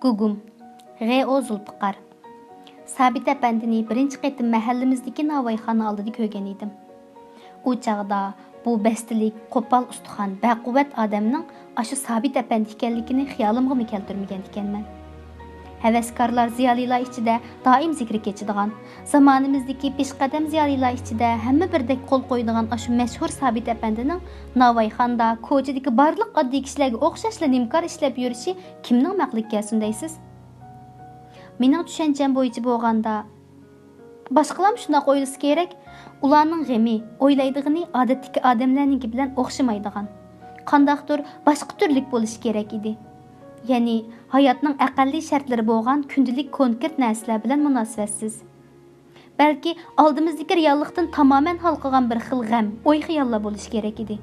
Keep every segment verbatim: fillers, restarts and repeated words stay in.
گۇگۇم، غ ئو زۇلپىقار. سابىت ئەپەندىنى بىرىنچى قېتىم مەھەللىمىزدىكى ناۋايخانا ئالدىدا كۆرگەن ئىدىم. ئۇ چاغدا بۇ بەستلىك، قوپال ئۇستىخان، بەقۇۋۋەت ئادەمنىڭ ئاشۇ سابىت ئەپەندى ئىكەنلىكىنى خىيالىمغىمۇ كەلتۈرمىگەن ئىكەنمەن. ھەۋەسكارلار زىيالىيلار ئىچىدە دائىم زىكرى كېچىدىغان، زامانىمىزدىكى پېشقەدەم زىيالىيلار ئىچىدە ھەممە بىردەك قول قويىدىغان ئاشۇ مەشھۇر سابىت ئەپەندىنىڭ ناۋايخانىدا، كوچىدىكى بارلىق ئاددىي كىشىلەرگە ئوخشاشلا نېمىكار ئىشلەپ يۈرۈشى كىمنىڭ مەقلىگە كەلسۇن دەيسىز؟ مېنىڭ چۈشەنچەم بويىچە بولغاندا، باشقىلارمۇ شۇنداق ئويلىسا كېرەك. ئۇلارنىڭ غېمى، ئويلايدىغىنى ئادەتتىكى ئادەملەرنىڭكى بىلەن ئوخشىمايدىغان، قانداقتۇر باشقا تۈرلۈك بولۇشى كېرەك ئىدى. يەنى ھاياتنىڭ ئەقەللىي شەرتلىرى بولغان كۈندىلىك كونكرېت نەرسىلەر بىلەن مۇناسىۋەتسىز. بەلكى ئالدىمىزدىكى رېئاللىقتىن تامامەن ھالقىغان بىر خىل غەم، ئوي-خىياللار بولۇشى كېرەك ئىدى.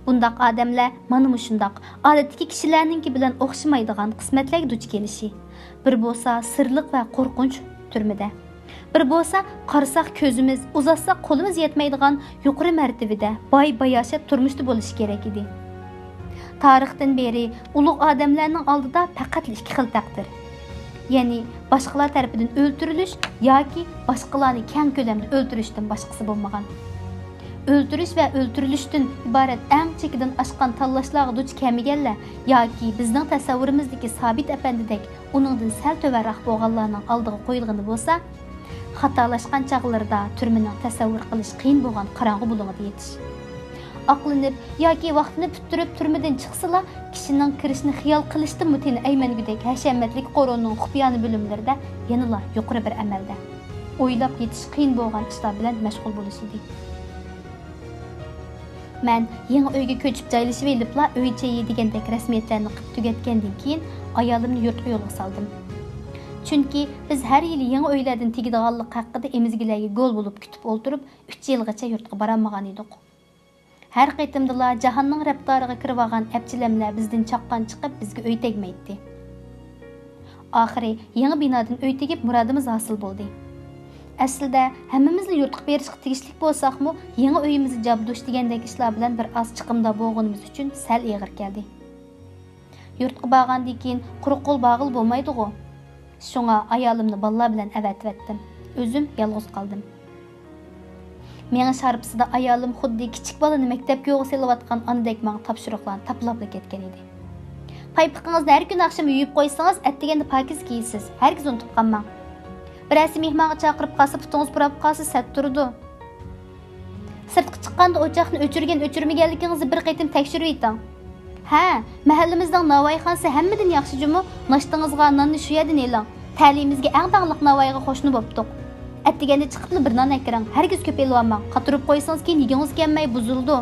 بۇنداق ئادەملەر مانا مۇشۇنداق ئادەتتىكى كىشىلەرنىڭكى بىلەن ئوخشىمايدىغان قىسمەتلەرگە دۇچ كېلىشى، بىر بولسا سىرلىق ۋە قورقۇنچ تۈرمىدە، بىر بولسا قارىساق كۆزىمىز، ئۇزاتساق قولىمىز يەتمەيدىغان يۇقىرى مەرتىۋىدە، باي-باياشات تۇرمۇشتا بولۇشى كېرەك ئىدى. تارىختىن بېرى ئۇلۇغ ئادەملەرنىڭ ئالدىدا پەقەتلا ئىككى خىل تەقدىر. يەنى باشقىلار تەرىپىدىن ئۆلتۈرۈلۈش ياكى باشقىلارنى كەڭ كۆلەمدە ئۆلتۈرۈشتىن باشقىسى بولمىغان. ئۆلتۈرۈش ۋە ئۆلتۈرۈلۈشتىن ئىبارەت ئەڭ چېكىدىن ئاشقان تاللاشلارغا دۇچ كەلمىگەنلەر ياكى بىزنىڭ تەسەۋۋۇرىمىزدىكى سابىت ئەپەندىدەك ئۇنىڭدىن سەل تۆۋەنراق بولغانلارنىڭ ئالدىغا قويۇلغىنى بولسا، خاتالاشقان چاغلىرىدا تۈرمىنىڭ تەسەۋۋۇر قىلىش قىيىن بولغان قاراڭغۇ بۇلۇڭىدا يېتىش. ئاقلىنىپ ياكى ۋاقتىنى پۈتتۈرۈپ تۈرمىدىن چىقسىلا، كىشىنىڭ كىرىشنى خىيال قىلىشتىنمۇ تېنى ئەيمەنگۈدەك ھەشەمەتلىك قورۇنىڭ خۇپىيانە بۆلۈملىرىدە يەنىلا يۇقىرى بىر ئەمەلدە، ئويلاپ يېتىش قىيىن بولغان ئىشلار بىلەن مەشغۇل بولۇش ئىدى. مەن يېڭى ئۆيگە كۆچۈپ جايلىشىۋېلىپلا، ئۆي چېيى دېگەندەك رەسمىيەتلەرنى قىلىپ تۈگەتكەندىن كېيىن، ئايالىمنى يۇرتقا يولغا سالدىم. چۈنكى بىز ھەر يىلى يېڭى ئۆيلەردىن تېگىدىغانلىق ھەققىدە ئېمىزگىلەرگە گول بولۇپ كۈتۈپ ئولتۇرۇپ، ئۈچ يىلغىچە يۇرتقا بارالمىغان ئىدۇق. ھەر قېتىمدىلا جاھاننىڭ رەپتارىغا كىرىۋالغان ئەپچىلەملەر بىزدىن چاققان چىقىپ، بىزگە ئۆي تەگمەيتتى. ئاخىرى يېڭى بىنادىن ئۆي تېگىپ، مۇرادىمىز ھاسىل بولدى. ئەسلىدە ھەممىمىزلا يۇرتقا بېرىشقا تېگىشلىك بولساقمۇ، يېڭى ئۆيىمىزنى جابدۇش دېگەندەك ئىشلار بىلەن بىر ئاز چىقىمدا بولغىنىمىز ئۈچۈن سەل ئېغىر كەلدى. يۇرتقا بارغاندىن كېيىن قۇرۇق قول بارغىلى بولمايدىغۇ. شۇڭا ئايالىمنى بالىلار بىلەن ئەۋەتىۋەتتىم. ئۆزۈم يالغۇز قالدىم. مېڭىش ھارپىسىدا ئايالىم خۇددى كىچىك بالىنى مەكتەپكە يولغا سېلىۋاتقان ئانىدەك ماڭا تاپشۇرۇقلارنى تاپىلاپلا كەتكەن ئىدى. پايپىقىڭىزنى ھەر كۈنى ئاخشىمى يۇيۇپ قويسىڭىز، ئەتىگەندە پاكىز كىيىسىز. ھەرگىز ئۇنتۇپ قالماڭ. بىرەرسى مېھمانغا چاقىرىپ قالسا، پۇتىڭىز پۇراپ قالسا، سەت تۇرىدۇ. سىرتقا چىققاندا ئوچاقنى ئۆچۈرگەن-ئۆچۈرمىگەنلىكىڭىزنى بىر قېتىم تەكشۈرۈۋېتىڭ. ھە، مەھەللىمىزنىڭ ناۋايخانىسى ھەممىدىن ياخشى جۇمۇ، ناشتىڭىزغا ناننى شۇ يەردىن ئېلىڭ. تەلىيىمىزگە ئەڭ داڭلىق ناۋايغا قوشنا بوپتۇق. ئەتىگەندە چىقىپلا بىر نان ئەكىرىڭ، ھەرگىز كۆپ ئېلىۋالماڭ، قاتۇرۇپ قويسىڭىز كېيىن يېگۈڭىز كەلمەي بۇزۇلىدۇ.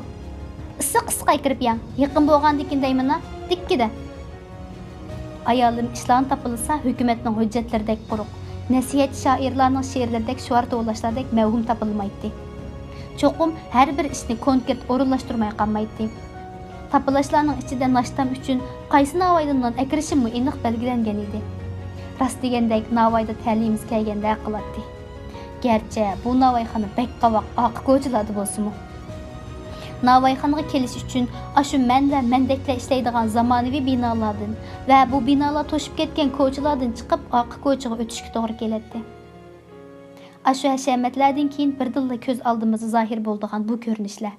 ئىسسىق-ئىسسىق ئەكىرىپ يەڭ، يېقىن بولغاندىكىن دەيمەن-ە، دىككىدە. ئايالىم ئىشلارنى تاپىلىسا ھۆكۈمەتنىڭ ھۆججەتلىرىدەك قۇرۇق، نەسىھەتچى شائىرلارنىڭ شېئىرلىرىدەك شوئار توۋلاشلاردەك مەۋھۇم تاپىلمايتتى. چوقۇم ھەر بىر ئىشنى كونكرېت ئورۇنلاشتۇرماي قالمايتتى. تاپىلاشلارنىڭ ئىچىدە ناشتام ئۈچۈن قايسى ناۋايدىن نان ئەكىرىشىممۇ ئېنىق بەلگىلەنگەن ئىدى. راست دېگەندەك ناۋايدا تەلىيىمىز كەلگەندە قىلاتتى. گەرچە بۇ ناۋايخانا بەك قاۋاق ئارقا كوچىلاردا بولسىمۇ. ناۋايخانىغا كېلىش ئۈچۈن ئاشۇ مەن ۋە مەندەكلەر ئىشلەيدىغان زامانىۋى بىنالاردىن ۋە بۇ بىنالار توشۇپ كەتكەن كوچىلاردىن چىقىپ ئارقا كوچىغا ئۆتۈشكە توغرا كېلەتتى. ئاشۇ ھەشەمەتلەردىن كېيىن بىردىنلا كۆز ئالدىمىزدا زاھىر بولىدىغان بۇ كۆرۈنۈشلەر.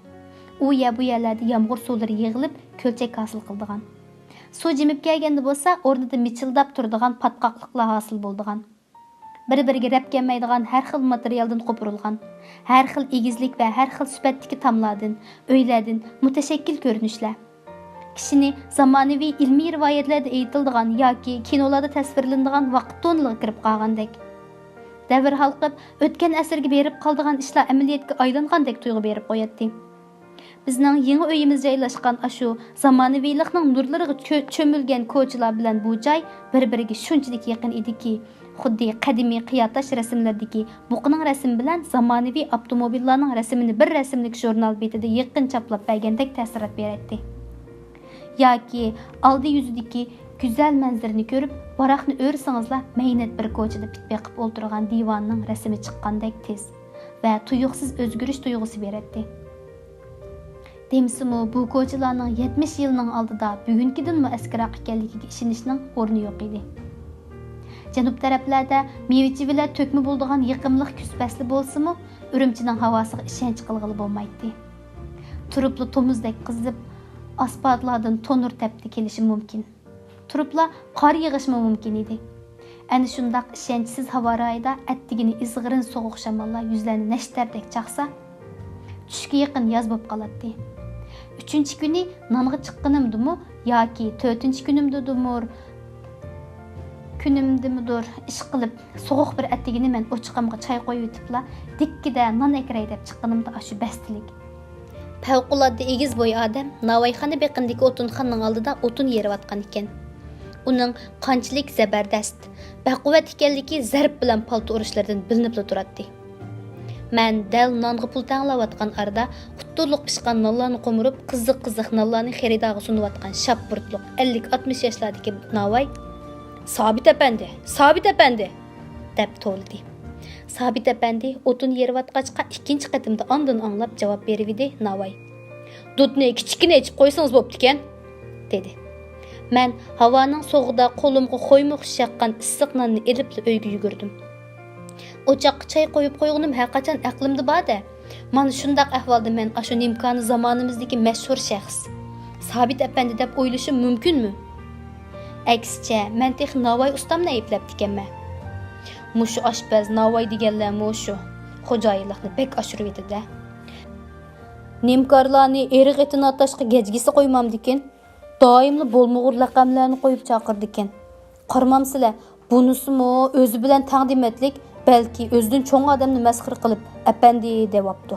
ئۇ يەر بۇ يەرلەردە يامغۇر سۇلىرى يىغىلىپ كۆلچەك ھاسىل قىلىدىغان. سۇ جىمىپ كەلگەندە بولسا ئورنىدا مىچىلداپ تۇرىدىغان پاتقاقلىقلار ھاسىل بولىدىغان. بىر-بىرىگە رەپ كەلمەيدىغان ھەر خىل ماتېرىيالدىن قوپۇرۇلغان، ھەر خىل ئېگىزلىك ۋە ھەر خىل سۈپەتتىكى تاملاردىن، ئۆيلەردىن مۇتەشەككىل كۆرۈنۈشلەر. كىشىنى زامانىۋى ئىلمىي رىۋايەتلەردە ئېيتىلىدىغان ياكى كىنولاردا تەسۋىرلىنىدىغان ۋاقىت تونېلىغا كىرىپ قالغاندەك. دەۋر ھالقىپ، ئۆتكەن ئەسىرگە بېرىپ قالىدىغان ئىشلار ئەمەلىيەتكە ئايلانغاندەك تۇيغۇ بېرىپ قوياتتى. بىزنىڭ يېڭى ئۆيىمىز جايلاشقان ئاشۇ زامانىۋىلىقنىڭ نۇرلىرىغا چۆ-، چۆمۈلگەن كوچىلار بىلەن بۇ جاي بىر-بىرىگە شۇنچىلىك يېقىن ئىدىكى، خۇددى قەدىمىي قىياتاش رەسىملىرىدىكى بۇقىنىڭ رەسىمى بىلەن زامانىۋى ئاپتوموبىللارنىڭ رەسىمىنى بىر رەسىملىك ژۇرنال بېتىدە يېقىن چاپلاپ بەرگەندەك تەسىرات بېرەتتى. ياكى ئالدى يۈزىدىكى گۈزەل مەنزىرىنى كۆرۈپ، ۋاراقنى ئۆرۈسىڭىزلا، مەينەت بىر كوچىدا پىت بېقىپ ئولتۇرغان دىۋانىنىڭ رەسىمى چىققاندەك تېز ۋە تۇيۇقسىز ئۆزگىرىش تۇيغۇسى بېرەتتى. دېمىسىمۇ، بۇ كوچىلارنىڭ يەتمىش يىلنىڭ ئالدىدا بۈگۈنكىدىنمۇ ئەسكىراق ئىكەنلىكىگە ئىشىنىشنىڭ ئورنى يوق ئىدى. جەنۇب تەرەپلەردە مېۋە-چېۋىلەر تۆكمە بولىدىغان يېقىملىق كۈز پەسلى بولسىمۇ، ئۈرۈمچىنىڭ ھاۋاسىغا ئىشەنچ قىلغىلى بولمايتتى. تۇرۇپلا تومۇزدەك قىزىپ، ئاسپالتلاردىن تونۇر تەپتى كېلىشى مۇمكىن. تۇرۇپلا قار يېغىشىمۇ مۇمكىن ئىدى. ئەنە شۇنداق ئىشەنچسىز ھاۋا رايىدا ئەتىگىنى ئىزغىرىن سوغۇق شاماللار يۈزلەرنى نەشتەردەك چاقسا، چۈشكە يېقىن ياز بولۇپ قالاتتى. ئۈچىنچى كۈنى نانغا چىققىنىمدىمۇ ياكى تۆتىنچى كۈنۈمدىدۇمۇ، كۈنۈمدىمۇدۇر، ئىشقىلىپ، سوغۇق بىر ئەتىگىنى مەن ئوچىقىمغا چاي قويۇۋېتىپلا، دىككىدە نان ئەكىرەي دەپ چىققىنىمدا ئاشۇ بەستلىك. پەۋقۇلئاددە ئېگىز بوي ئادەم ناۋايخانا بېقىنىدىكى ئوتۇنخانىنىڭ ئالدىدا ئوتۇن يېرىۋاتقان ئىكەن. ئۇنىڭ قانچىلىك زەبەردەست، بەقۇۋۋەت ئىكەنلىكى زەرب بىلەن پالتا ئۇرۇشلىرىدىن بىلىنىپلا تۇراتتى. مەن دەل نانغا پۇل تەڭلەۋاتقان ئارىدا قۇپتۇرلۇق پىشقان نانلارنى قومۇرۇپ، قىزىق-قىزىق نانلارنى خېرىدارغا سۇنۇۋاتقان شاپپۇرتلۇق ئەللىك-ئاتمىش ياشلاردىكى ناۋاي، «سابىت ئەپەندى! سابىت ئەپەندى!» دەپ توۋلىدى. سابىت ئەپەندى ئوتۇن يېرىۋاتقاچقا، ئىككىنچى قېتىمدا ئاندىن ئاڭلاپ جاۋاب بېرىۋىدى، ناۋاي، «دۇتنى كىچىككىنە ئېچىپ قويسىڭىز بوپتىكەن» دېدى. مەن ھاۋانىڭ سوغۇقىدا قولۇمغا خويمۇ خۇش ياققان ئىسسىق ناننى ئېلىپلا ئۆيگە يۈگۈردۈم. ئوچاققا چاي قويۇپ قويغىنىم ھەرقاچان ئەقلىمدە بار-دە. مانا شۇنداق ئەھۋالدا مەن ئاشۇ نىمكارنى زامانىمىزدىكى مەشھۇر شەخس سابىت ئەپەندى دەپ ئويلىشىم مۇمكىنمۇ؟ ئەكسىچە، مەن تېخى ناۋاي ئۇستامنى ئەيىبلەپتىكەنمەن. مۇشۇ ئاشپەز ناۋاي دېگەنلەرمۇ شۇ، خوجايىنلىقنى بەك ئاشۇرۇۋېتىدۇ-دە. نىمكارلارنى ئېرىق ئېتىنى ئاتاشقا گەجگىسى قويمامدىكىن، دائىملا بولمىغۇر لەقەملەرنى قويۇپ چاقىرىدىكەن. قارىمامسىلە، بۇنىسىمۇ ئۆزى بىلەن تەڭ دېمەتلىك، بەلكى ئۆزىدىن چوڭ ئادەمنى مەسخىرە قىلىپ، «ئەپەندى» دەۋاپتۇ.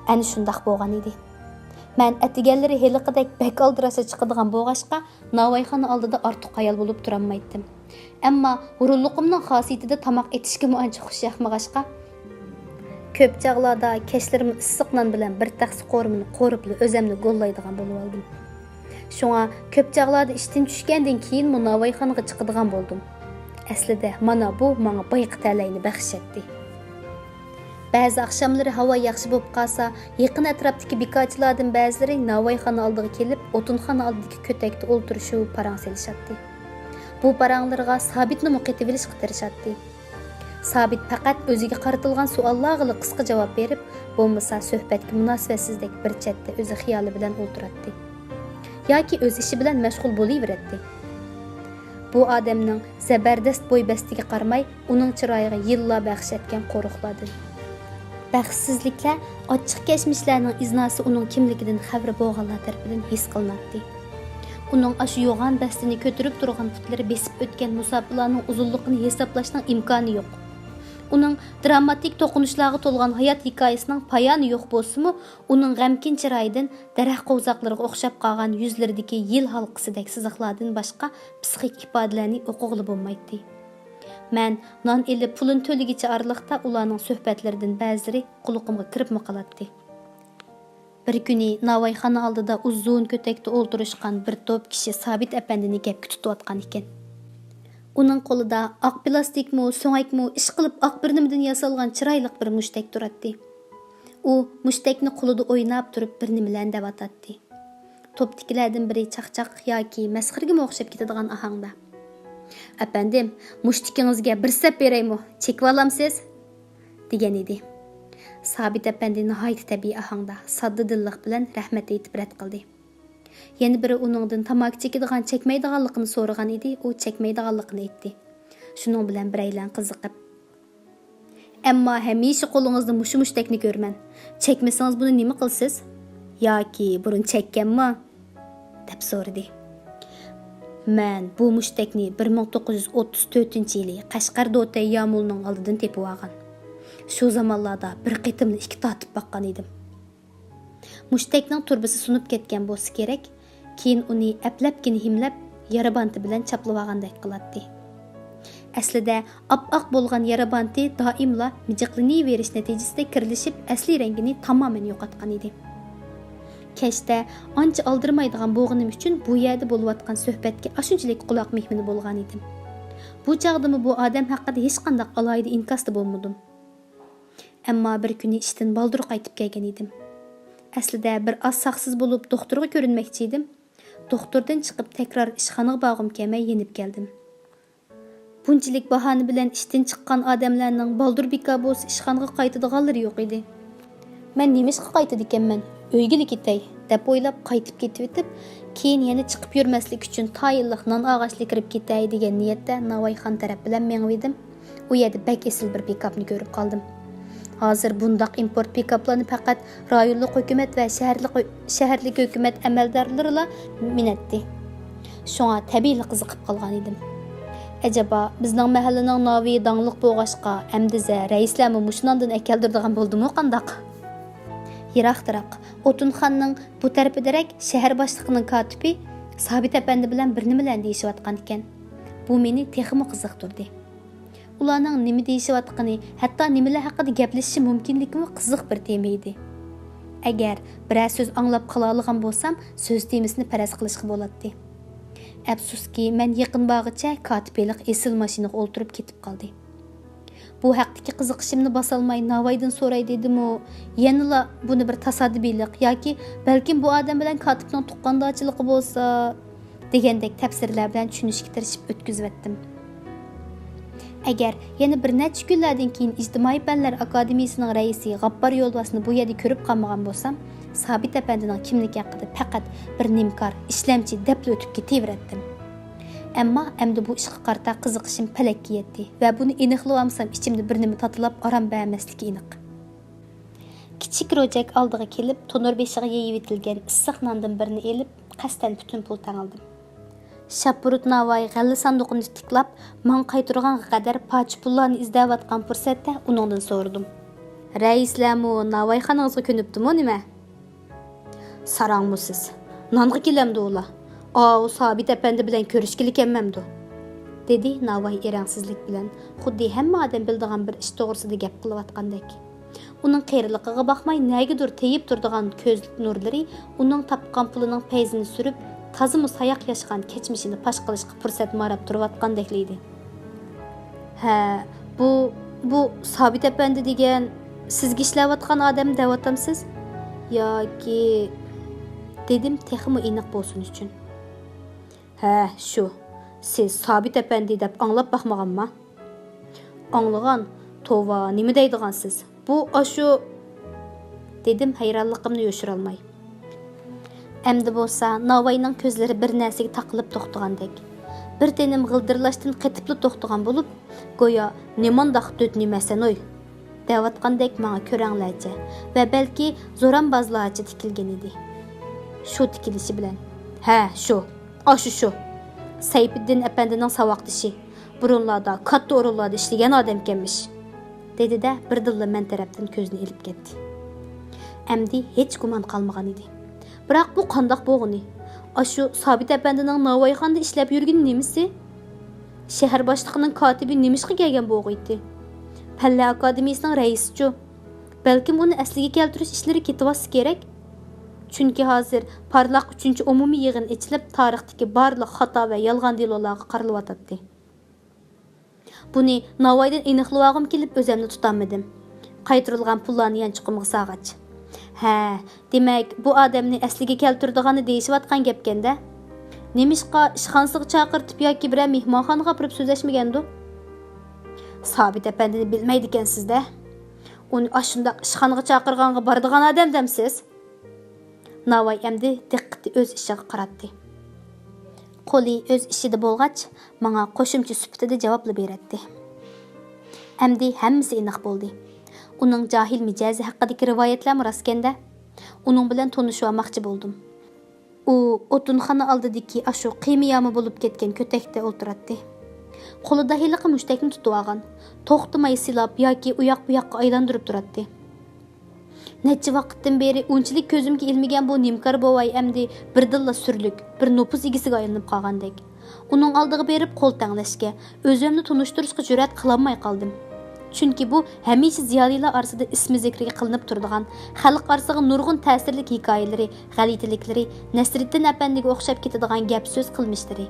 ئەنە شۇنداق بولغان ئىدى. مەن ئەتىگەنلىرى ھېلىقىدەك بەك ئالدىراشلا چىقىدىغان بولغاچقا، ناۋايخانا ئالدىدا ئارتۇق ھايال بولۇپ تۇرالمايتتىم. ئەمما ھۇرۇنلۇقۇمنىڭ خاسىيىتىدە تاماق ئېتىشكىمۇ ئانچە خۇش ياقمىغاچقا، كۆپ چاغلاردا كەچلىرىمۇ ئىسسىق نان بىلەن بىر تەخسە قورۇمىنى قورۇپلا ئۆزەمنى گوللايدىغان بولۇۋالدىم. شۇڭا كۆپ چاغلاردا ئىشتىن چۈشكەندىن كېيىنمۇ ناۋايخانىغا چىقىدىغان بولدۇم. ئەسلىدە مانا بۇ ماڭا بايىقى تەلەينى بەخش ئەتتى. بەزى ئاخشاملىرى ھاۋا ياخشى بولۇپ قالسا، يېقىن ئەتراپتىكى بىكارچىلاردىن بەزىلىرى ناۋايخانا ئالدىغا كېلىپ، ئوتۇنخانا ئالدىدىكى كۆتەكتە ئولتۇرۇشۇپ پاراڭ سېلىشاتتى. بۇ پاراڭلىرىغا سابىتنىمۇ قېتىۋېلىشقا تىرىشاتتى. سابىت پەقەت ئۆزىگە قارىتىلغان سوئاللارغىلا قىسقا جاۋاب بېرىپ، بولمىسا سۆھبەتكە مۇناسىۋەتسىزدەك بىر چەتتە ئۆزى خىيالى بىلەن ئولتۇراتتى. ياكى ئۆز ئىشى بىلەن مەشغۇل بولۇۋېرەتتى. بۇ ئادەمنىڭ زەبەردەست بوي بەستىگە قارىماي، ئۇنىڭ چىرايىغا يىللار بەخش ئەتكەن قورۇقلاردىن. بەختسىزلىكلەر، ئاچچىق كەچمىشلەرنىڭ ئىزناسى ئۇنىڭ كىملىكىدىن خەۋىرى بولغانلار تەرىپىدىن ھېس قىلىناتتى. ئۇنىڭ ئاشۇ يوغان بەستىنى كۆتۈرۈپ تۇرغان پۇتلىرى بېسىپ ئۆتكەن مۇساپىلارنىڭ ئۇزۇنلۇقىنى ھېسابلاشنىڭ ئىمكانى يوق. ئۇنىڭ دراماتىك توقۇنۇشلارغا تولغان ھايات ھېكايىسىنىڭ پايانى يوق بولسىمۇ، ئۇنىڭ غەمكىن چىرايىدىن دەرەخ قوۋزاقلىرىغا ئوخشاپ قالغان يۈزلىرىدىكى يىل ھالقىسىدەك سىزىقلاردىن باشقا پىسخىك ئىپادىلەرنى ئوقۇغىلى بولمايتتى. مەن نان ئېلىپ پۇلىنى تۆلىگۈچە ئارىلىقتا ئۇلارنىڭ سۆھبەتلىرىدىن بەزىلىرى قۇلىقىمغا كىرىپمۇ قالاتتى. بىر كۈنى ناۋايخانا ئالدىدا ئۇزۇن كۆتەكتە ئولتۇرۇشقان بىر توپ كىشى سابىت ئەپەندىنى گەپكە تۇتۇۋاتقان ئىكەن. ئۇنىڭ قولىدا ئاق پىلاستىكمۇ، سۆڭەكمۇ، ئىشقىلىپ ئاق بىر نېمىدىن ياسالغان چىرايلىق بىر مۇشتەك تۇراتتى. ئۇ مۇشتەكنى قولىدا ئويناپ تۇرۇپ بىر نېمىلەرنى دەۋاتاتتى. توپتىكىلەردىن بىرى چاقچاق ياكى مەسخىرىگىمۇ ئوخشاپ كېتىدىغان ئاھاڭدا، «ئەپەندىم، مۇشتىكىڭىزگە بىر سەپ بېرەيمۇ؟ چېكىۋالامسىز؟» دېگەن ئىدى. سابىت ئەپەندى ناھايىتى تەبىئىي ئاھاڭدا، ساددا دىللىق بىلەن رەھمەت ئېيتىپ رەت قىلدى. يەنە بىرى ئۇنىڭدىن تاماكا چېكىدىغان، چەكمەيدىغانلىقىنى سورىغان ئىدى، ئۇ چەكمەيدىغانلىقىنى ئېيتتى. شۇنىڭ بىلەن بىرەيلەن قىزىقىپ، «ئەمما ھەمىشە قولىڭىزدا مۇشۇ مۇشتەكنى كۆرىمەن. چەكمىسىڭىز بۇنى نېمە قىلىسىز؟ ياكى بۇرۇن چەككەنمۇ؟» دەپ سورىدى. مەن بۇ مۇشتەكنى بىر مىڭ توققۇز يۈز ئوتتۇز تۆتىنچى يىلى قەشقەر دوتەي يامۇلىنىڭ ئالدىدىن تېپىۋالغان. شۇ زامانلاردا بىر قېتىملا ئىككى تارتىپ باققان ئىدىم. مۇشتەكنىڭ تۇرۇبىسى سۇنۇپ كەتكەن بولسا كېرەك، كېيىن ئۇنى ئەپلەپكىنە ھىملەپ، يارا بانتا بىلەن چاپلىۋالغاندەك قىلاتتى. ئەسلىدە ئاپئاق بولغان يارا بانتى دائىملا مىجىقلىنىۋېرىش نەتىجىسىدە كىرلىشىپ، ئەسلىي رەڭگىنى تامامەن يوقاتقان ئىدى. كەچتە ئانچە ئالدىرىمايدىغان بولغىنىم ئۈچۈن بۇ يەردە بولۇۋاتقان سۆھبەتكە ئاشۇنچىلىك قۇلاق مېھمىنى بولغان ئىدىم. بۇ چاغدىمۇ بۇ ئادەم ھەققىدە ھېچقانداق ئالاھىدە ئىنكاستا بولمىدىم. ئەمما بىر كۈنى ئىشتىن بالدۇر قايتىپ كەلگەن ئىدىم. ئەسلىدە بىر ئاز ساقسىز بولۇپ، دوختۇرغا كۆرۈنمەكچى ئىدىم. دوختۇردىن چىقىپ، تەكرار ئىشخانىغا بارغۇم كەلمەي يېنىپ كەلدىم. بۇنچىلىك باھانە بىلەن ئىشتىن چىققان ئادەملەرنىڭ بالدۇر بىكار بولسا ئىشخانىغا قايتىدىغانلىرى يوق ئىدى. مەن نېمىشقا قايتىدىكەنمەن؟ ئۆيگىلا كېتەي، دەپ ئويلاپ قايتىپ كېتىۋېتىپ، كېيىن يەنە چىقىپ يۈرمەسلىك ئۈچۈن تايىنلىق نان ئاغاچلىرى كىرىپ كېتەي دېگەن نىيەتتە ناۋايخان تەرەپ بىلەن مېڭىۋىدىم. ئۇ يەردە بەك ئېسىل بىر پىكاپنى كۆرۈپ قالدىم. ھازىر بۇنداق ئىمپورت پىكاپلارنى پەقەت رايونلۇق ھۆكۈمەت ۋە شەھەرلىك، شەھەرلىك ھۆكۈمەت ئەمەلدارلىرىلا مىنەتتى. شۇڭا تەبىئىيلا قىزىقىپ قالغان ئىدىم. ئەجەبا، بىزنىڭ مەھەللىنىڭ ناۋىيى داڭلىق بولغاچقا، ئەمدىزە رەئىسلەرمۇ مۇشۇ ناندىن ئەكەلدۈرىدىغان بولدىمۇ قانداق؟ يىراقتىراق، ئوتۇنخانىنىڭ بۇ تەرىپىدىرەك شەھەر باشلىقىنىڭ كاتىپى سابىت ئەپەندى بىلەن بىر نېمىلەرنى دېيىشىۋاتقانىكەن. بۇ مېنى تېخىمۇ قىزىقتۇردى. ئۇلارنىڭ نېمە دېيىشىۋاتقىنى، ھەتتا نېمىلەر ھەققىدە گەپلىشىشى مۇمكىنلىكىمۇ قىزىق بىر تېما ئىدى. ئەگەر بىرەر سۆز ئاڭلاپ قالالىغان بولسام، سۆز تېمىسىنى پەرەز قىلىشقا بولاتتى. ئەپسۇسكى، مەن يېقىن بارغىچە كاتىپ ھېلىقى ئېسىل ماشىنىغا ئولتۇرۇپ كېتىپ قالدى. بۇ ھەقتىكى قىزىقىشىمنى باسالماي ناۋايدىن سوراي دېدىمۇ، يەنىلا بۇنى بىر تاسادىپىيلىق ياكى بەلكىم بۇ ئادەم بىلەن كاتىپنىڭ تۇغقاندارچىلىقى بولسا، دېگەندەك تەپسىرلەر بىلەن چۈشىنىشكە تىرىشىپ ئۆتكۈزۈۋەتتىم. ئەگەر يەنە بىر نەچچە كۈنلەردىن كېيىن ئىجتىمائىي پەنلەر ئاكادېمىيىسىنىڭ رەئىسى غاپپار يولۋاسنى بۇ يەردە كۆرۈپ قالمىغان بولسام، سابىت ئەپەندىنىڭ كىملىكى ھەققىدە پەقەت بىر نىمكار، ئىشلەمچى دەپلا ئۆتۈپ كېتىۋېرەتتىم. ئەمما ئەمدى بۇ ئىشقا قارىتا قىزىقىشىم پەلەككە يەتتى ۋە بۇنى ئېنىقلىۋالمىسام، ئىچىمدە بىر نېمە تاتىلاپ ئارام بەرمەسلىكى ئېنىق. كىچىك روجەك ئالدىغا كېلىپ، تونۇر بېشىغا يېيىۋېتىلگەن ئىسسىق ناندىن بىرنى ئېلىپ، قەستەن پۈتۈن پۇل تەڭلىدىم. شاپۇرۇت ناۋاي غەللە ساندۇقىنى تىتىكلاپ، ماڭا قايتۇرغانغا قەدەر پارچە پۇللارنى ئىزدەۋاتقان پۇرسەتتە ئۇنىڭدىن سورىدىم. رەئىسلەرمۇ ناۋايخانىڭىزغا كۆنۈپتىمۇ نېمە؟ ساراڭمۇ سىز. نانغا كېلەمدۇ ئۇلار؟ ئاۋۇ سابىت ئەپەندى بىلەن كۆرۈشكىلى كەلمەمدۇ؟ دېدى ناۋاي ئېرەڭسىزلىك بىلەن، خۇددى ھەممە ئادەم بىلىدىغان بىر ئىش توغرىسىدا گەپ قىلىۋاتقاندەك. ئۇنىڭ قېرىلىقىغا باقماي، نەگىدۇر تېيىپ تۇرىدىغان كۆز نۇرلىرى ئۇنىڭ تاپقان پۇلىنىڭ پەيزىنى سۈرۈپ، تازىمۇ ساياق ياشىغان كەچمىشىنى پاش قىلىشقا پۇرسەت ماراپ تۇرۇۋاتقاندەكلا ئىدى. ھە، بۇ، بۇ سابىت ئەپەندى دېگەن سىزگە ئىشلەۋاتقان ئادەم دەۋاتامسىز؟ ياكى، دېدىم تېخىمۇ ئېنىق بولسۇن ئۈچۈن. ھە، شۇ. سىز سابىت ئەپەندى دەپ ئاڭلاپ باقمىغانما؟ ئاڭلىغان. توۋا، نېمە دەيدىغانسىز؟ بۇ ئاشۇ، دېدىم ھەيرانلىقىمنى يوشۇرالماي. ئەمدى بولسا ناۋاينىڭ كۆزلىرى بىر نەرسىگە تاقىلىپ توختىغاندەك. بىر تېنىم غىلدىرلاشتىن قېتىپلا توختىغان بولۇپ، گويا نېمانداق دۆت نېمەسەنوي دەۋاتقاندەك ماڭا كۆرەڭلەرچە ۋە بەلكى زورامبازلارچە تىكىلگەن ئىدى. شۇ تىكىلىشى بىلەن، ھە، شۇ، ئاشۇ شۇ. سەيپىددىن ئەپەندىنىڭ ساۋاقدىشى. بۇرۇنلاردا كاتتا ئورۇنلاردا ئىشلىگەن ئادەمكەنمىش، دېدى-دە، بىردىنلا مەن تەرەپتىن كۆزىنى ئېلىپ كەتتى. ئەمدى ھېچ گۇمان قالمىغان ئىدى. بىراق بۇ قانداق بولغىنى؟ ئاشۇ سابىت ئەپەندىنىڭ ناۋايخانىدا ئىشلەپ يۈرگىنى نېمىسى؟ شەھەر باشلىقىنىڭ كاتىپى نېمىشقا كەلگەن بولغىيتى؟ پەنلەر ئاكادېمىيىسىنىڭ رەئىسىچۇ؟ بەلكىم ئۇنى ئەسلىگە كەلتۈرۈش ئىشلىرى كېتىۋاتسا كېرەك؟ چۈنكى ھازىر پارلاق ئۈچىنچى ئومۇمىي يىغىن ئېچىلىپ، تارىختىكى بارلىق خاتا ۋە يالغان دېلولارغا قارىلىۋاتاتتى. بۇنى ناۋايدىن ئېنىقلىۋالغۇم كېلىپ ئۆزۈمنى تۇتالمىدىم. قايتۇرۇلغان پۇللارنى يانچۇقۇمغا سالغاچ. ھە، دېمەك، بۇ ئادەمنى ئەسلىگە كەلتۈرىدىغاننى دېيىشىۋاتقان گەپكەن-دە. نېمىشقا ئىشخانىسىغا چاقىرتىپ ياكى بىرەر مېھمانخانىغا ئاپىرىپ سۆزلەشمىگەندۇ؟ سابىت ئەپەندىنى بىلمەيدىكەنسىز-دە. ئۇنى ئاشۇنداق ئىشخانىغا چاقىرغانغا بارىدىغان ئادەم دەمسىز؟ ناۋاي ئەمدى دىققىتى ئۆز ئىشىغا قاراتتى. قولى ئۆز ئىشىدا بولغاچ، ماڭا قوشۇمچە سۈپىتىدە جاۋابلا بېرەتتى. ئەمدى ھەممىسى ئېنىق بولدى. ئۇنىڭ جاھىل مىجەزى ھەققىدىكى رىۋايەتلەرمۇ راستكەن-دە. ئۇنىڭ بىلەن تونۇشۇۋالماقچى بولدۇم. ئۇ ئوتۇنخانا ئالدىدىكى ئاشۇ قىيما يامى بولۇپ كەتكەن كۆتەكتە ئولتۇراتتى. قولىدا ھېلىقى مۇشتەكنى تۇتۇۋالغان. توختىماي سىلاپ ياكى ئۇياق-بۇياققا ئايلاندۇرۇپ تۇراتتى. نەچچە ۋاقىتتىن بېرى ئۇنچىلىك كۆزۈمگە ئىلمىگەن بۇ نىمكار بوۋاي ئەمدى بىردىنلا سۈرلۈك، بىر نوپۇز ئىگىسىگە ئايلىنىپ قالغاندەك. ئۇنىڭ ئالدىغا بېرىپ قول تەڭلەشكە، ئۆزۈمنى تونۇشتۇرۇشقا جۈرئەت قىلالماي قالدىم. چۈنكى بۇ ھەمىشە زىيالىيلار ئارىسىدا ئىسمى زىكرى قىلىنىپ تۇرىدىغان، خەلق ئارىسىغا نۇرغۇن تەسىرلىك ھېكايىلىرى، غەلىتىلىكلىرى، نەسرىدىن ئەپەندىگە ئوخشاپ كېتىدىغان گەپ-سۆز قىلمىشلىرى،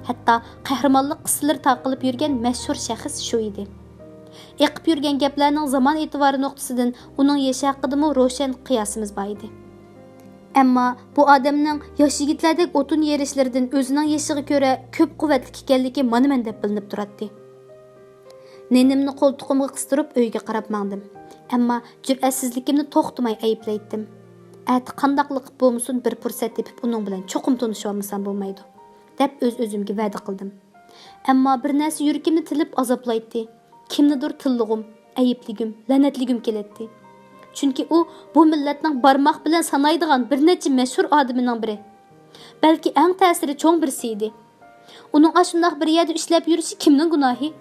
ھەتتا قەھرىمانلىق قىسسىلىرى تارقىلىپ يۈرگەن مەشھۇر شەخس شۇ ئىدى. ئېقىپ يۈرگەن گەپلەرنىڭ زامان ئېتىبارى نۇقتىسىدىن ئۇنىڭ يېشى ھەققىدىمۇ روشەن قىياسىمىز بار ئىدى. ئەمما بۇ ئادەمنىڭ ياش يىگىتلەردەك ئوتۇن يېرىشلىرىدىن ئۆزىنىڭ يېشىغا كۆرە كۆپ قۇۋۋەتلىك ئىكەنلىكى مانا مەندەك بىلىنىپ تۇراتتى. نېنىمنى قولتۇقۇمغا قىستۇرۇپ ئۆيگە قاراپ ماڭدىم. ئەمما جۈرئەتسىزلىكىمنى توختىماي ئەيىبلەيتتىم. ئەتە قانداقلا قىلىپ بولمىسۇن بىر پۇرسەت تېپىپ ئۇنىڭ بىلەن چوقۇم تونۇشۇۋالمىسام بولمايدۇ، دەپ ئۆز-ئۆزۈمگە ۋەدە قىلدىم. ئەمما بىر نەرسە يۈرىكىمنى تىلىپ ئازابلايتتى. كىمنىدۇر تىللىغۇم، ئەيىبلىگۈم، لەنەتلىگۈم كېلەتتى. چۈنكى ئۇ بۇ مىللەتنىڭ بارماق بىلەن سانايدىغان بىر نەچچە مەشھۇر ئادىمىنىڭ بىرى. بەلكى ئەڭ تەسىرى چوڭ بىرسى ئىدى. ئۇنىڭ ئاشۇنداق بىر يەردە ئىشلەپ يۈرۈشى كىمنىڭ گۇناھى؟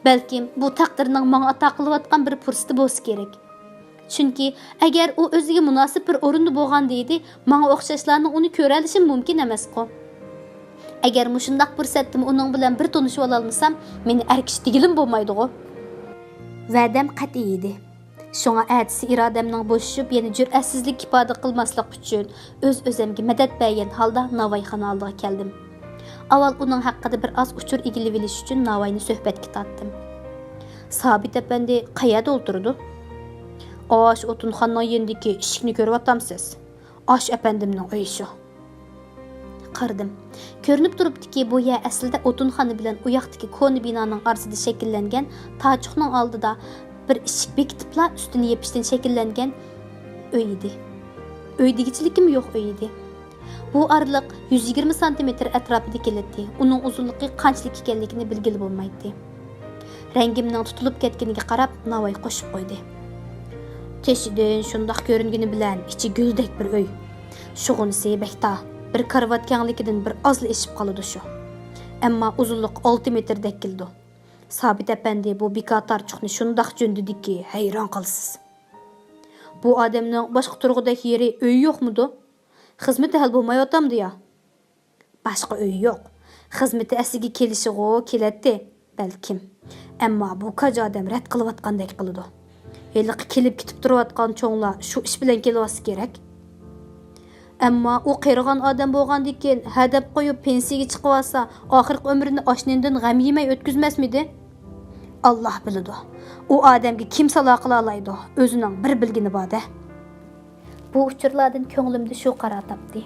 بەلكىم بۇ تەقدىرنىڭ ماڭا ئاتا قىلىۋاتقان بىر پۇرسىتى بولسا كېرەك. چۈنكى ئەگەر ئۇ ئۆزىگە مۇناسىپ بىر ئورۇندا بولغاندا ئىدى، ماڭا ئوخشاشلارنىڭ ئۇنى كۆرەلىشىمۇ مۇمكىن ئەمەسقۇ. ئەگەر مۇشۇنداق پۇرسەتتىمۇ ئۇنىڭ بىلەن بىر تونۇشۇۋالالمىسام، مېنى ئەر كىشى دېگىلىمۇ بولمايدىغۇ. ۋەدەم قەتئىي ئىدى. شۇڭا ئەتىسى ئىرادەمنىڭ بوشىشىپ، يەنە جۈرئەتسىزلىك ئىپادە قىلماسلىق ئۈچۈن، ئۆز-ئۆزۈمگە مەدەت بەرگەن ھالدا ناۋايخانا ئالدىغا كەلدىم. ئاۋۋال ئۇنىڭ ھەققىدە بىر ئاز ئۇچۇر ئىگىلىۋېلىش ئۈچۈن ناۋاينى سۆھبەتكە تارتتىم. سابىت ئەپەندى قەيەردە ئولتۇرىدۇ؟ ئاش ئوتۇنخانىنىڭ يېنىدىكى ئىشىكنى كۆرۈۋاتامسىز؟ ئاش ئەپەندىمنىڭ ئۆيى شۇ. قارىدىم. كۆرۈنۈپ تۇرۇپتۇكى، بۇ يەر ئەسلىدە ئوتۇنخانا بىلەن ئۇ ياقتىكى كونا بىنانىڭ ئارىسىدا شەكىللەنگەن تاچۇقنىڭ ئالدىدا بىر ئىشىك بېكىتىپلا ئۈستىنى يېپىشتىن شەكىللەنگەن ئۆي ئىدى. ئۆي دېگۈچىلىكىمۇ يوق ئۆي ئىدى. بۇ ئارىلىق يۈز يىگىرمە سانتىمېتىر ئەتراپىدا كېلەتتى. ئۇنىڭ ئۇزۇنلۇقى قانچىلىك ئىكەنلىكىنى بىلگىلى بولمايتتى. رەڭگىمنىڭ تۇتۇلۇپ كەتكىنىگە قاراپ، ناۋاي قوشۇپ قويدى. تېشىدىن شۇنداق كۆرۈنگىنى بىلەن ئىچى گۈلدەك بىر ئۆي. شۇغۇنىسى بەك تار، بىر كارىۋات كەڭلىكىدىن بىر ئازلا ئېشىپ قالىدۇ شۇ. ئەمما ئۇزۇنلۇقى ئالتە مېتىردەك كېلىدۇ. سابىت ئەپەندى بۇ بىكار تارچۇقنى شۇنداق جۆندىدىكى، ھەيران قالىسىز. بۇ ئادەمنىڭ باشقا تۇرغۇدەك يېرى، ئۆيى يوقمىدۇ؟ خىزمىتى ھەل بولمايۋاتامدۇ يا؟ باشقا ئۆيى يوق. خىزمىتى ئەسلىگە كېلىشىغۇ كېلەتتى، بەلكىم. ئەمما بۇ كاج ئادەم رەت قىلىۋاتقاندەك قىلىدۇ. ھېلىقى كېلىپ كېتىپ تۇرۇۋاتقان چوڭلار شۇ ئىش بىلەن كېلىۋاتسا كېرەك. ئەمما ئۇ قېرىغان ئادەم بولغاندىكىن، ھە دەپ قويۇپ پېنسىيەگە چىقىۋالسا، ئاخىرقى ئۆمرىنى ئاش نېنىدىن غەم يېمەي ئۆتكۈزمەسمىدى؟ ئاللا بىلىدۇ. ئۇ ئادەمگە كىم سالا قىلالايدۇ؟ ئۆزىنىڭ بىر بىلگىنى بار-دە. بۇ ئۇچۇرلاردىن كۆڭلۈمدە شۇ قارار تاپتى.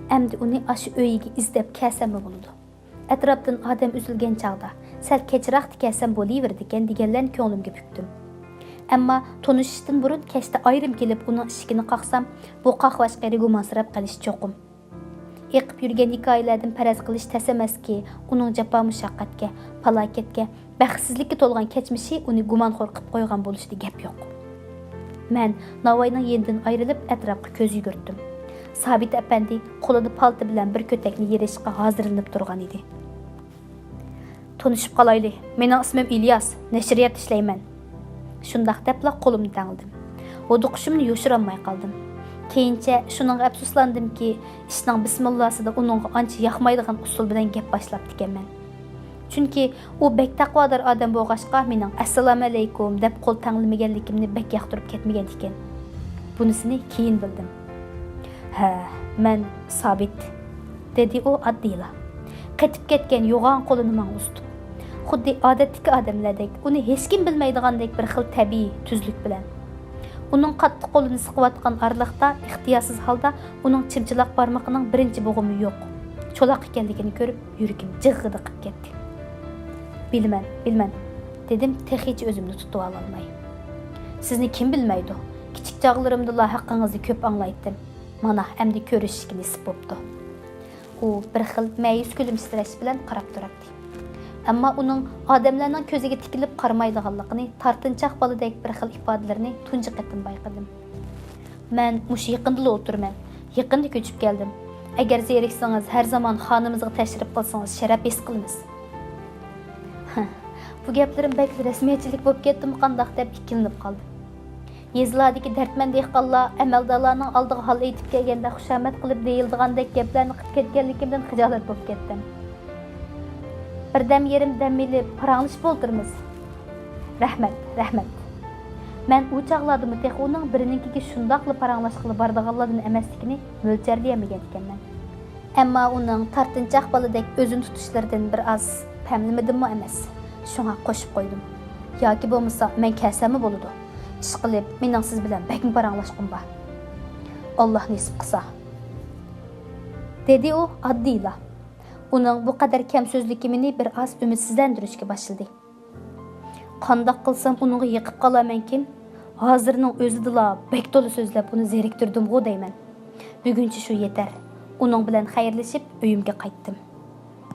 ئەمدى ئۇنى ئاشۇ ئۆيىگە ئىزدەپ كەلسەممۇ بولىدۇ. ئەتراپتىن ئادەم ئۈزۈلگەن چاغدا، سەل كەچرەكتە كەلسەم بولۇۋېرىدىكەن دېگەنلەرنى كۆڭلۈمگە پۈكتۈم. ئەمما تونۇشۇشتىن بۇرۇن كەچتە ئايرىم كېلىپ ئۇنىڭ ئىشىكىنى قاقسام، بۇ قاقۋاچقا يەنە گۇمانسىراپ قېلىشى چوقۇم. ئېقىپ يۈرگەن ھېكايىلەردىن پەرەز قىلىش تەس ئەمەسكى، ئۇنىڭ جاپا-مۇشەققەتكە، پالاكەتكە، بەختسىزلىككە تولغان كەچمىشى ئۇنى گۇمانخور قىلىپ قويغان بولۇشىدا گەپ يوق. مەن ناۋاينىڭ يېنىدىن ئايرىلىپ، ئەتراپقا كۆز يۈگۈرتتۈم. سابىت ئەپەندى قولىدا پالتا بىلەن بىر كۆتەكنى يېرىشقا ھازىرلىنىپ تۇرغان ئىدى. تونۇشۇپ قالايلى، مېنىڭ ئىسمىم ئىلياس، نەشرىياتتا ئىشلەيمەن. شۇنداق دەپلا قولۇمنى تەڭلىدىم. ھودۇقۇشۇمنى يوشۇرالماي قالدىم. كېيىنچە شۇنىڭغا ئەپسۇسلاندىمكى، ئىشنىڭ بىسمىللاسىدا ئۇنىڭغا ئانچە ياقمايدىغان ئۇسۇل بىلەن گەپ باشلاپتىكەنمەن. چۈنكى ئۇ بەك تەقۋادار ئادەم بولغاچقا، مېنىڭ «ئەسسالامۇئەلەيكۇم» دەپ قول تەڭلىمىگەنلىكىمنى بەك ياقتۇرۇپ كەتمىگەنىكەن. بۇنىسىنى كېيىن بىلدىم. «ھە، مەن سابىت»، دېدى ئۇ ئاددىيلا، قېتىپ كەتكەن يوغان قولىنى ماڭا ئۇزىتىپ. خۇددى ئادەتتىكى ئادەملەردەك، ئۇنى ھېچكىم بىلمەيدىغاندەك بىر خىل تەبىئىي تۈزلۈك بىلەن. ئۇنىڭ قاتتىق قولىنى سىقىۋاتقان ئارىلىقتا ئېھتىياتسىز ھالدا ئۇنىڭ چىمچىلاق بارمىقىنىڭ بىرىنچى بوغۇمى يوق، چولاق ئىكەنلىكىنى كۆرۈپ، يۈرىكىم جىغغىدە قىپ كەتتى. «بىلىمەن، بىلىمەن»، دېدىم تېخىچە ئۆزۈمنى تۇتۇۋالالماي. «سىزنى كىم بىلمەيدۇ؟ كىچىك چاغلىرىمدىلا ھەققىڭىزنى كۆپ ئاڭلايتتىم. مانا، ئەمدى كۆرۈشۈشكە نېسىپ بوپتۇ.» ئۇ بىر خىل مەيۈس كۈلۈمسىرەش بىلەن قاراپ تۇراتتى. ئەمما ئۇنىڭ ئادەملەرنىڭ كۆزىگە تىكىلىپ قارىمايدىغانلىقىنى تارتىنچاق بالىدەك بىر خىل ئىپادىلىرىنى تۇنجى قېتىم بايقىدىم. «مەن مۇشۇ يېقىندىلا ئولتۇرىمەن. يېقىندا كۆچۈپ كەلدىم. ئەگەر زېرىكسىڭىز، ھەر زامان خانىمىزغا تەشرىپ قىلسىڭىز، شەرەپ ھېس قىلىمىز.» بۇ گەپلىرىم بەك رەسمىيەتچىلىك بولۇپ كەتتىمۇ قانداق دەپ ئىككىلىنىپ قالدىم. يېزىلاردىكى دەردمەن دېھقانلار ئەمەلدارلارنىڭ ئالدىغا ھال ئېيتىپ كەلگەندە خۇشامەت قىلىپ دېيىلىدىغاندەك گەپلەرنى قىلىپ كەتكەنلىكىمدىن خىجالەت بولۇپ كەتتىم. «بىردەم يېرىم دەم ئېلىپ پاراڭلىشىپ ئولتۇرىمىز.» «رەھمەت، رەھمەت.» مەن ئۇ چاغلاردىمۇ تېخى ئۇنىڭ بىرىنىڭكىگە شۇنداقلا پاراڭلاشقىلى بارىدىغانلاردىن ئەمەسلىكىنى مۆلچەرلىيەلمىگەنىكەنمەن. ئەمما ئۇنىڭ تارتىنچاق بالىدەك ئۆزىنى تۇتۇشلىرىدىن بىر ئاز پەملىمىدىممۇ ئەمەس. شۇڭا قوشۇپ قويدۇم. «ياكى بولمىسا مەن كەلسەممۇ بولىدۇ. ئىشقىلىپ، مېنىڭ سىز بىلەن بەكمۇ پاراڭلاشقۇم بار.» ئاللا نېسىپ قىلسا، دېدى ئۇ ئاددىيلا. ئۇنىڭ بۇ قەدەر كەم سۆزلۈكى مېنى بىر ئاز ئۈمىدسىزلەندۈرۈشكە باشلىدى. قانداق قىلسام ئۇنىڭغا يېقىپ قالارمەنكىن؟ ھازىرنىڭ ئۆزىدىلا بەك تولا سۆزلەپ ئۇنى زېرىكتۈردۈمغۇ دەيمەن. بۈگۈنچە شۇ يېتەر. ئۇنىڭ بىلەن خەيرلىشىپ ئۆيۈمگە قايتتىم.